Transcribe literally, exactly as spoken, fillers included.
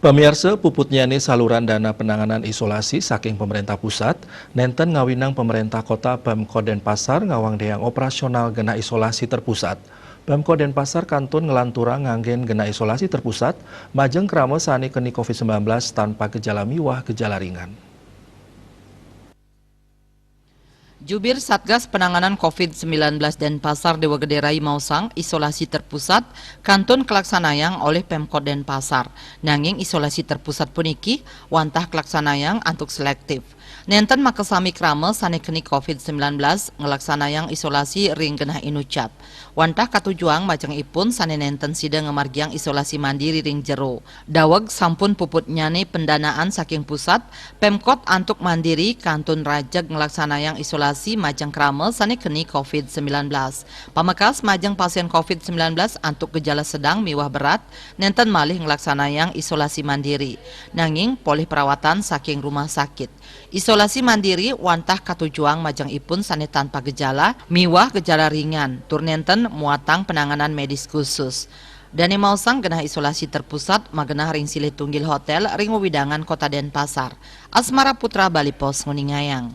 Pamiarsa, puputnyane saluran dana penanganan isolasi saking pemerintah pusat, nenten ngawinang pemerintah kota Pemkot Denpasar ngawang dayang operasional genah isolasi terpusat. Pemkot Denpasar kantun ngelanturang nganggen genah isolasi terpusat, majeng krama sane keni covid sembilan belas tanpa gejala miwah gejala ringan. Jubir Satgas Penanganan covid sembilan belas Denpasar Dewa Gede Rai maosang, isolasi terpusat kantun kelaksanayang oleh Pemkot Denpasar. Nanging isolasi terpusat puniki wantah kelaksanayang antuk selektif. Nenten makasami krama sane keni covid sembilan belas ngelaksanayang isolasi ring genah inucap. Wantah katujuang majeng ipun sane nenten sida ngamargiang isolasi mandiri ring jero. Daweg sampun puputnyane pendanaan saking pusat, Pemkot antuk mandiri kantun rajeg nglaksanayang isolasi majeng krama sane keni covid sembilan belas. Pamekas majeng pasien covid sembilan belas antuk gejala sedang miwah berat, nenten malih nglaksanayang isolasi mandiri, nanging polih perawatan saking rumah sakit. Isolasi mandiri wantah katujuang majeng ipun sane tanpa gejala miwah gejala ringan, tur nenten muatang penanganan medis khusus. Dane maosang genah isolasi terpusat magenah ring silih tunggil hotel ring wewidangan Kota Denpasar. Asmara Putra, Bali Post, nguningayang.